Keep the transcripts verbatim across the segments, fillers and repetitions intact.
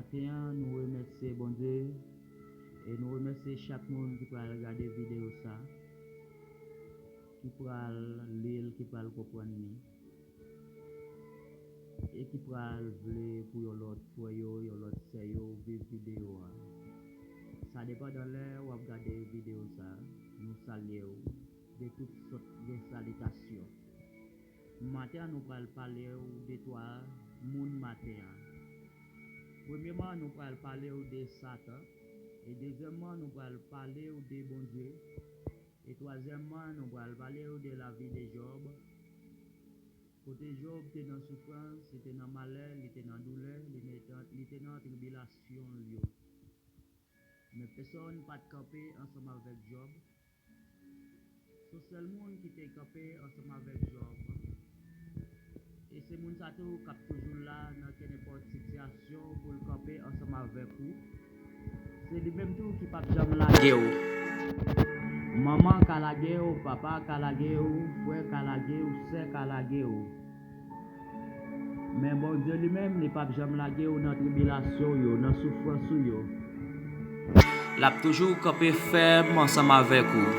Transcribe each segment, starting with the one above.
Maten an, nou remèsye Bondye e nou remèsye chak moun ki pral gade videyo sa, ki pral li l, ki pral konprann li, e ki pral vle pou yon lòt frè yo, yon lòt sè yo viv videyo a. Sa depandan lè w ap gade videyo sa, nou salye w de tout sòt de salitasyon. Maten an, nou pral pale w de twa moun maten an. Premyèman, nou pral pale w de Satan. E dezyèmman, nou pral pale w de Bondye. E twazyèmman, nou pral pale w de lavi de Jòb. Kote Jòb te nan soufrans, li te nan malè, li te nan doulè, li te nan, li te nan tribilasyon l yo. Men pèsonn pa t kanpe ansanm avèk Jòb. Se sèl moun ki te kanpe ansanm avèk Jòb. E se moun sa tou k ap toujou la nan kenenpòt sitiyasyon pou l kanpe ansanm avèk ou. Se li menm tou ki p ap janm lage w. Manman ka lage w, papa ka lage w, frè ka lage w, sè ka lage w. Men Bondye li menm, li p ap janm lage w nan tribilasyon w yo, nan soufrans ou yo. L ap toujou kanpe fèm ansanm avèk ou.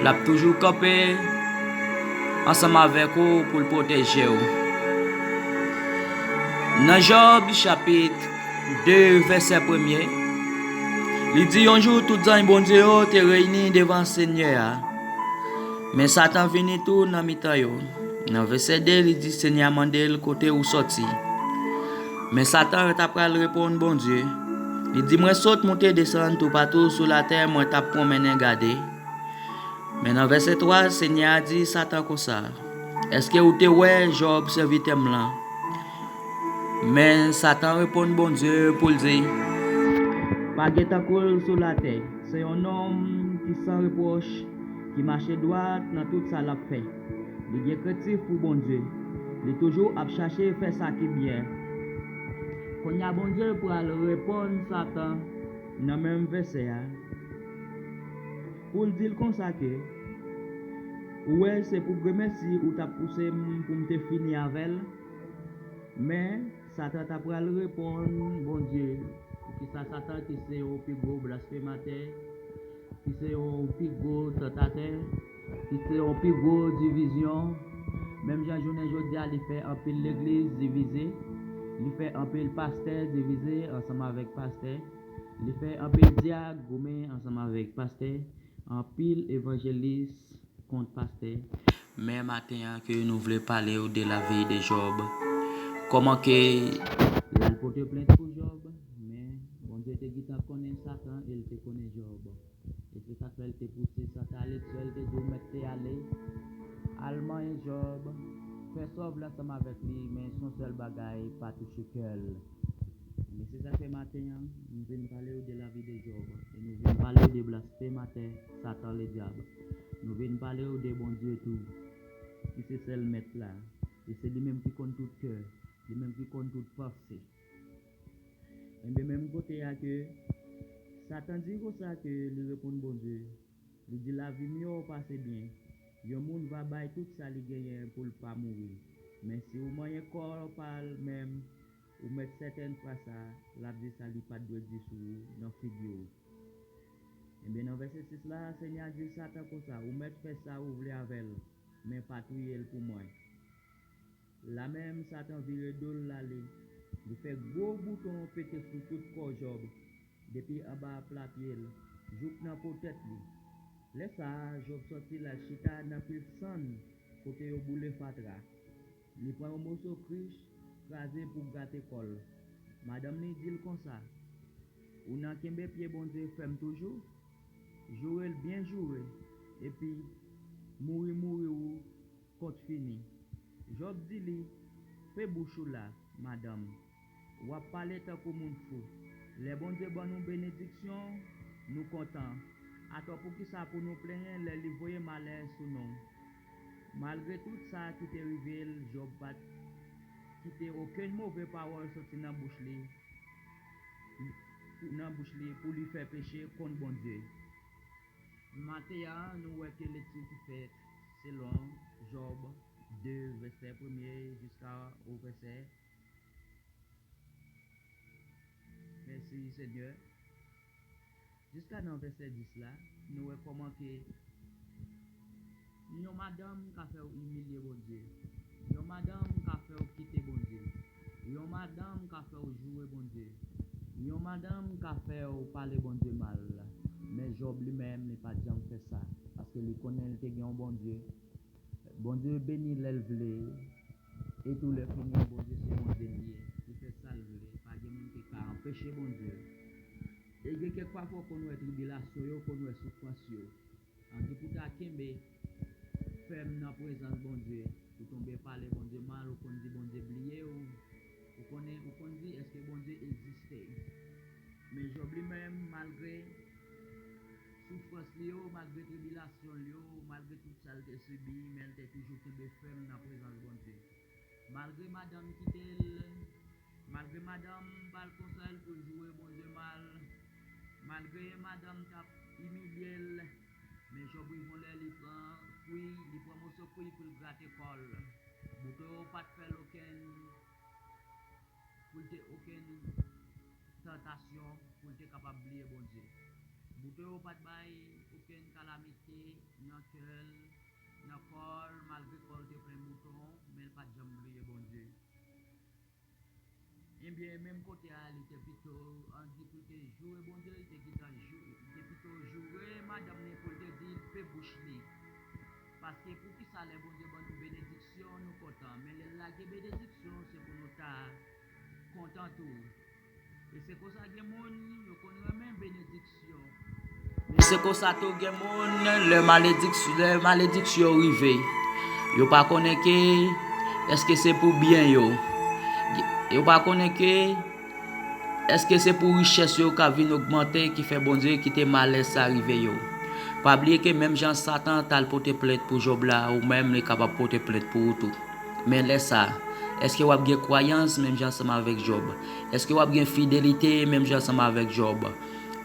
L ap toujou kanpe ansanm avèk ou pou l pwoteje w. Nan Jòb chapit de, vèsè premye, li di, yon jou, tout zanj Bondye yo te reyini devan Senyè a. Men Satan vini tou nan mitan yo. Nan vèsè de, li di, Senyè a mande l, kote ou sòti? Men Satan t ap pral reponn Bondye. Li di, mwen sot moute desann toupatou sou latè, mwen t ap pwonmennen gade. Men nan vèsè twa, Senyè a di Satan konsa, èske ou te wè Jòb, sèvitè m lan? Men Satan reponn Bondye pou l di, pa gen tankou l sou latè. Se yon nonm ki san repwòch, ki mache dwat nan tout sa l ap fè. Li gen krentif pou Bondye. Li toujou ap chache fè sa ki byen. Kounye a, Bondye pral reponn Satan nan menm vèsè a pou l di l konsa ke, ou wè, se pou gremèsi ou t ap pouse m pou m te fini avè l. Men, Satan ta pral reponn Bondye. Poukisa Satan, ki se yon pi gwo blasfematè, ki se yon pi gwo tantatè, ki se yon pi gwo divizyon, menm jan jounen jodi a, li fè anpil legliz divize, li fè anpil pastè divize ansanm avèk pastè, li fè anpil dyak goumen ansanm avèk pastè, anpil evanjelis kont pastè. Men maten an ke nou vle pale w de lavi de Jòb. Kòman ke l al pote plent pou Jòb, men Bondye te gentan konnen Satan e l te konnen Jòb. E se sa k fè l te pouse Satan ale, sèl te di w mèt te ale, al manyen Jòb, fè sa w vle ansanm avèk li, men se yon sèl bagay, pa touche kè l. Men se sa k fè maten an, nou vin pale w de lavi de Jòb, e nou vin pale w de blasfematè, Satan Ledyab. Nou vin pale w de Bondye tou, ki se sèl Mèt la, e se li menm ki konn tout kè, li menm ki konn tout panse. Enben, menm kote a ke Satan di konsa ke li reponn Bondye, li di, lavi miyò pase byen. Yon moun va bay tout sa li genyen pou l pa mouri. Men si ou manyen kò pa l menm, ou mèt sètèn fwa sa, l ap di sa li pa t dwe di sou ou nan figi w. Enben, nan vèsè sis la, Senyè a di Satan konsa, ou mèt fè sa ou vle avè l, men pa touye l pou mwen. La menm, Satan vire do l l ale. Li fè gwo bouton pete sou tout kò Jòb, depi anba pla pye l jouk nan po tèt li. Lè sa a, Jòb sòti l al chita nan pil sann kote yo boule fatra. Li pran yon moso krich kraze pou grate kò l. Madanm li di l konsa, ou nan kenbe pye Bondye fèm toujou? Joure l byen joure, epi mouri mouri ou kont fini. Jòb di li, pe bouch ou la, madanm. W ap pale tankou moun fou. Lè Bondye ban nou benediksyon, nou kontan. Atò poukisa pou nou plenyen lè li voye malè sou nou? Malgre tout sa ki te rive l, Jòb pa t kite okenn move pawòl soti nan bouch li, nan bouch li pou li fè peche kont Bondye. Maten an, nou wè ke lekti ki fèt selon Jòb de, vèsè premye jiska o vèsè Mèsi, Senyè. Jiska nan vèsè dis la, nou wè kòman ke yon madanm ka fè w imilye Bondye. Yon madanm ka fè w kite Bondye. Yon madanm ka fè w joure Bondye. Yon madanm ka fè w pale Bondye mal. Men Jòb li menm, li pa t janm fè sa. Paske li konnen li te gen yon Bondye. Bondye beni lè l vle. E tou lè fini, Bondye se Bondye l ye. Li fè sa l vle. Pa gen moun ki ka anpeche Bondye. E gen kèk pafwa w konn wè tribilasyon yo, w konn wè soufrans yo. An ki pou ta kenbe fèm nan prezans Bondye, ou tonbe pale Bondye mal, ou konn di Bondye bliye w, ou konnen, ou konn di èske Bondye egziste. Men Jòb li menm, malgre soufrans li yo, malgre tribilasyon li yo, malgre tout sa l te sibi, men l te toujou kenbe fèm nan prezans Bondye. Malgre madanm kite l, malgre madanm ba l konsèy l pou l joure Bondye mal, malgre madanm t ap imilye l, men Jòb rive yon lè li pran kwi, li pran moso kwi pou l grate kò l. Bouton yo pa t fè l okenn, pou l te okenn tantasyon pou l te kapab bliye Bondye. Bouton yo pa t bay okenn kalamite nan kè l, nan kò l, malgre kò l te plen bouton, men l pa t janm bliye Bondye. Ebyen, menm kote a, li te pito, an di pou l te joure Bondye, li te gentan jou-, li te pito joure madanm li pou l te di l pe bouch li. Paske poukisa lè Bondye ban nou benediksyon, nou kontan, men lè l lage benediksyon, se pou nou ta kontan tou. E se konsa gen moun, yo konn renmen benediksyon. Men se konsa tou gen moun, lè malediksyon, lè malediksyon yo rive, yo pa konnen ke èske se pou byen yo. Yo pa konnen ke èske se pou richès yo ka vin ogmante ki fè Bondye kite malè sa rive yo. Pa bliye ke menm jan Satan t al pote plent pou Jòb la, ou menm li kapab pote plent pou ou tou. Men lè sa, èske w ap gen kwayans menm jan ansanm avèk Jòb? Èske w ap gen fidelite menm jan ansanm avèk Jòb?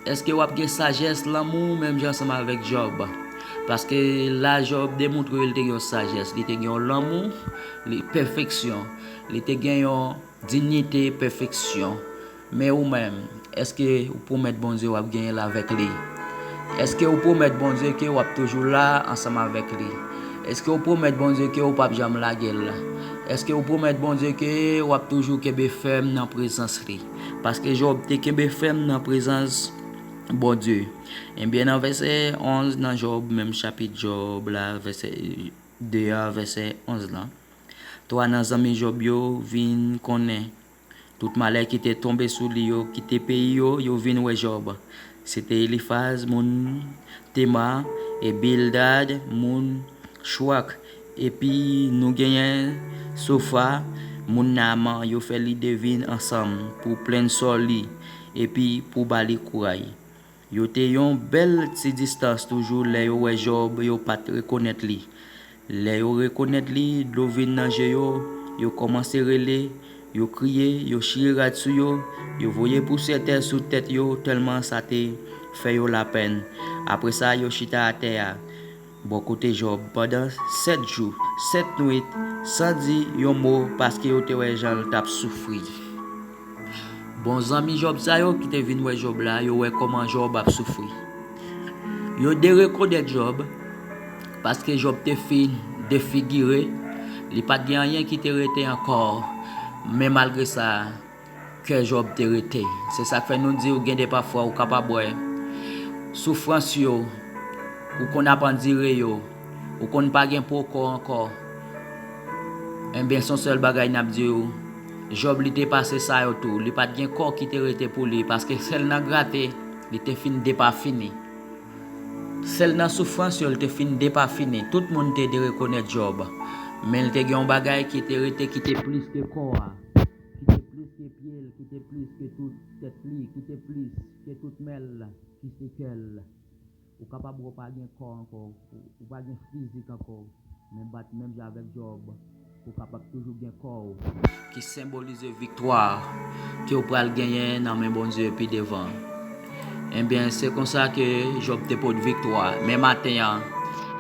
Èske w ap gen sajès, lanmou menm jan ansanm avèk Jòb? Paske la Jòb demontre l te gen yon sajès, li te gen yon lanmou, li pèfeksyon, li te gen yon diyite, pèfeksyon. Men ou menm, èske ou pwomèt Bondye w ap genyen l avèk li? Èske ou pwomèt Bondye ke w ap toujou la ansanm avèk li? Èske ou pwomèt Bondye ke ou p ap janm lage l? Èske ou pwomèt Bondye ke w ap toujou kenbe fèm nan prezans li? Paske Jòb te kenbe fèm nan prezans Bondye. Ebyen, nan vèsè onz nan Jòb, menm chapit Jòb la, vèsè de a, vèsè onz lan, twa nan zanmi Jòb yo vin konnen tout malè ki te tonbe sou li yo, kite peyi yo, yo vin wè Jòb. Se te Elifaz, moun Tema, e Bildad, moun Chouak, epi nou genyen Sofa, moun Naaman, yo fè lide vin ansanm pou plenn sò li, epi pou ba li kouray. Yo te yon bèl ti distans toujou, lè yo wè Jòb, yo pa t rekonèt li. Lè yo rekonèt li, dlo vin nan je yo, yo kòmanse rele, yo kriye, yo chire rad sou yo, yo voye pousyè tè sou tèt yo, tèlman sa te fè yo lapèn. Apre sa, yo chita atè a, bò kote Jòb, pandan sèt jou, sèt nwit, san di yon mo, paske yo te wè jan l t ap soufri. Bon zanmi Jòb sa yo ki te vin wè Jòb la, yo wè kòman Jòb ap soufri. Yo derekonèt Jòb, paske Jòb te fin defigire, li pa t gen anyen ki te rete ankò. Men malgre sa, kè Jòb te rete. Se sa k fè nou di w gen de pafwa ou kapab wè soufrans yo, ou konn ap andire yo, ou konn pa gen po kò ankò. Enben, se yon sèl bagay n ap di w, Jòb, li te pase sa yo tou. Li pa t gen kò ki te rete pou li, paske sèl nan grate, li te fin depafini. Sèl nan soufrans yo, li te fin depafini. Tout moun te derekonèt Jòb. Men li te gen yon bagay ki te rete, ki te plis ke kò a, ki te plis ke pye l, ki te plis ke tout tèt li, ki te plis ke tout men l, ki se kè l. Ou kapab wè w pa gen kò ankò, ou, ou pa gen fizik ankò, men bat menm jan avèk Jòb, pou w kapab toujou gen kò w, ki senbolize viktwa ke w pral genyen nan men Bondye pi devan. Ebyen, se konsa ke Jòb te pot viktwa. Men maten an,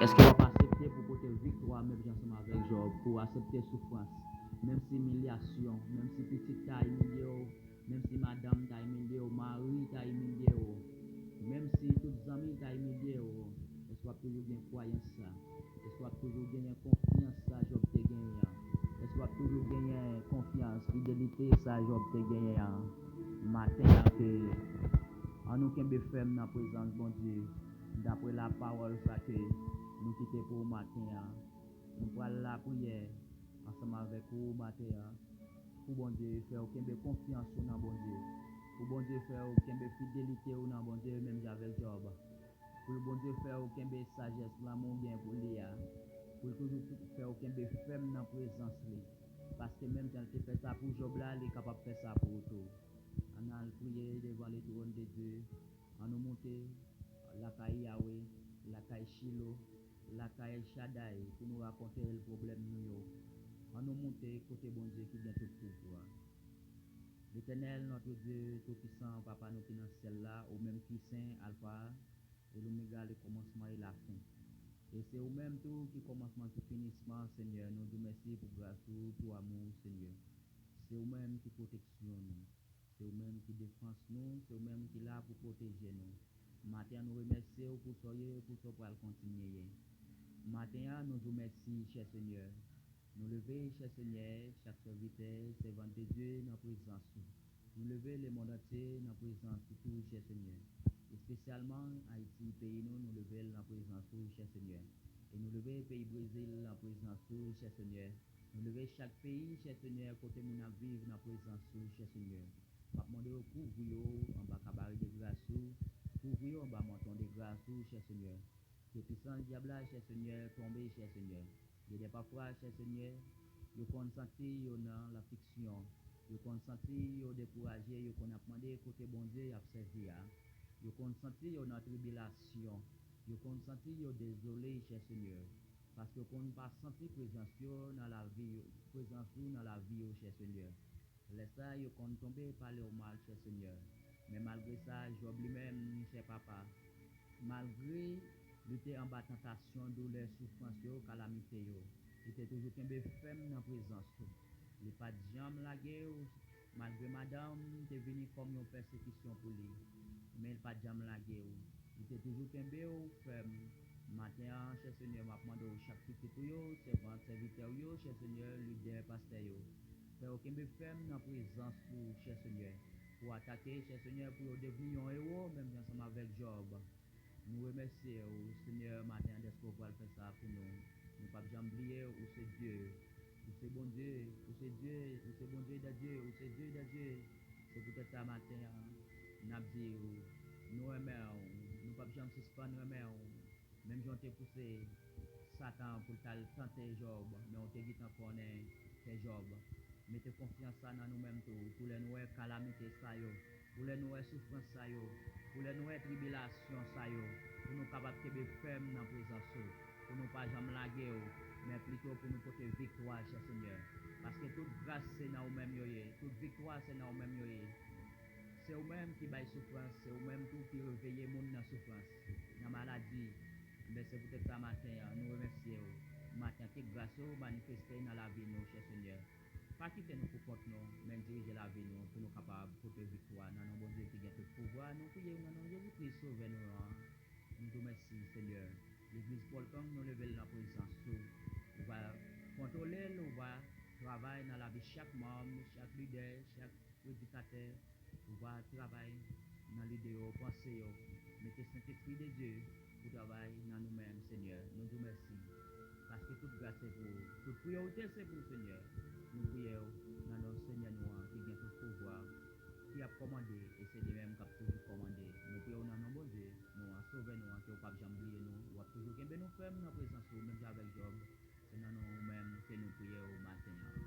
èske w ap aksepte pou pote viktwa menm jan ansanm avèk Jòb, pou w aksepte soufrans, menm si imilyasyon, menm si pitit ta imilye w, Menm si madanm ta imilye w, mari ta imilye w, menm si tout zanmi ta imilye w, èske w ap toujou gen kwayans sa? Èske w ap toujou genyen konfyans sa Jòb te genyen an? Èske w ap toujou genyen konfyans, fidelite sa Jòb te genyen an? Maten an ke annou kenbe fèm nan prezans Bondye, dapre lapawòl sa ke nou kite pou ou maten an. Nou pral lapriyè ansanm avèk ou maten an, pou Bondye fè w kenbe konfyans ou nan Bondye, pou Bondye fè w kenbe fidelite w nan Bondye, menm jan avèk Jòb, pou Bondye fè w kenbe sajès, lanmou w gen pou li a, pou l toujou fè w kenbe fèm nan prezans li, paske menm jan l te fè sa pou Jòb la, li kapab fè sa pou ou tou. Ann al priye devan le twòn de Dye. Ann nou monte lakay Yawe, lakay Chilo, lakay Chaday pou nou rakonte l pwoblèm nou yo. Ann nou monte kote Bondye ki gen tout pouvwa. Letènèl, notre Dieu tout-puissant, Papa nou ki nan syèl la, ou menm ki sen, Alfa e Lomega, le kòmansman e lafen. E se ou menm tou ki kòmansman, ki finisman, Senyè. Nou di w mèsi pou gras ou, pou amou w, Senyè. Se ou menm ki pwoteksyon nou. Se ou menm ki defans nou, se ou menm ki la pou pwoteje nou. Maten an, nou remèsye w pou sa w ye, pou sa w pral kontinye ye. Maten an, nou di w mèsi, chè Senyè. Nou leve, chè Senyè, chak sèvitè, sèvant de Dye nan prezans ou. Nou leve lemonn antye nan prezans ou tou, chè Senyè. Espesyalman Ayiti, peyi nou, nou leve l nan prezans ou, chè Senyè. E nou leve peyi Brezil nan prezans ou, chè Senyè. Nou leve chak peyi, chè Senyè, kote moun ap viv nan prezans ou, chè Senyè. M ap mande w kouvri yo anba kabare de gras ou, kouvri yo anba manton de gras ou, chè Senyè. Ke pisans dyab la, chè Senyè, tonbe, chè Senyè. Gen de pafwa, chè Senyè, yo konn santi yo nan lafiksyon, yo konn santi yo dekouraje, yo konn ap mande kote Bondye y ap sèvi a, yo konn santi yo nan tribilasyon, yo konn santi yo dezole, chè Senyè, paske yo konn pa santi prezans yo nan lavi yo, prezans ou nan lavi yo, chè Senyè. Lè sa a, yo konn tonbe pale w mal, chè Senyè. Men malgre sa, Jòb li menm, chè Papa, malgre li te anba tantasyon, doulè, soufrans yo, kalamite yo, li te toujou kenbe fèm nan prezans ou. Li pa t janm lage w, malgre madanm te vini kòm yon pèsekisyon pou li, men li pa t janm lage w. Li te toujou kenbe w fèm. Maten an, chè Senyè, m ap mande w chak pitit ou yo, sèvant, sèvitè w yo, chè Senyè, lidè, pastè yo. Fè yo kenbe fèm nan prezans ou, chè Senyè. Pou atake, chè Senyè, pou yo devni yon ewo, menm jan ansanm avèk Jòb. Nou remèsye w, Senyè, maten an, dèske w pral fè sa pou nou. Nou p ap janm bliye w, ou se Dye. Ou se Bondye, ou se Dye, ou se Bondye dè Dye, ou se Dye dè Dye. Se poutèt sa maten an, n ap di w, nou renmen w, nou p ap janm sispann renmen w. Menm jan w te pouse Satan pou l t al tante Jòb, men w te gentan konnen kè Jòb. Mete konfyans sa nan nou menm tou, pou lè nou wè kalamite sa yo, pou lè nou wè soufrans sa yo, pou lè nou wè tribilasyon sa yo, pou nou kapab kenbe fèm nan prezans ou, pou nou pa janm lage w, men plito pou nou pote viktwa, chè Senyè. Paske tout gras se nan ou menm yo ye, tout viktwa se nan ou menm yo ye. Se ou menm ki bay soufrans, se ou menm tou ki reveye moun nan soufrans, nan maladi. Men se poutèt sa maten an, nou remèsye w. Maten an, ke gras ou manifeste nan lavi nou, chè Senyè. Pa kite nou pou kont nou, men dirije lavi nou pou nou kapab pote viktwa nan non Bondye ki gen tout pouvwa. Nou priye w nan non Jezi Kris, Sovè nou an. Nou di w mèsi, Senyè. Legliz Pòlkang, nou leve l nan prezans ou. Ou va kontwole l, ou va travay nan lavi chak manm, chak lidè, chak predikatè, ou va travay nan lide yo, panse yo. Mete Sentespri de Dye pou travay nan nou menm, Senyè. Nou di w mèsi. Paske tout gras se pou ou. Tout priyorite se pou ou, Senyè. Nou priye w nan non Senyè nou an, ki gen tout pouvwa, ki ap kòmande, e se li menm k ap toujou kòmande. Nou priye w nan non Bondye nou an, Sovè nou an, ke w p ap janm bliye nou. W ap toujou kenbe nou fèm nan prezans ou, menm jan avèk Jòb. Se nan non ou menm ke nou priye w maten an.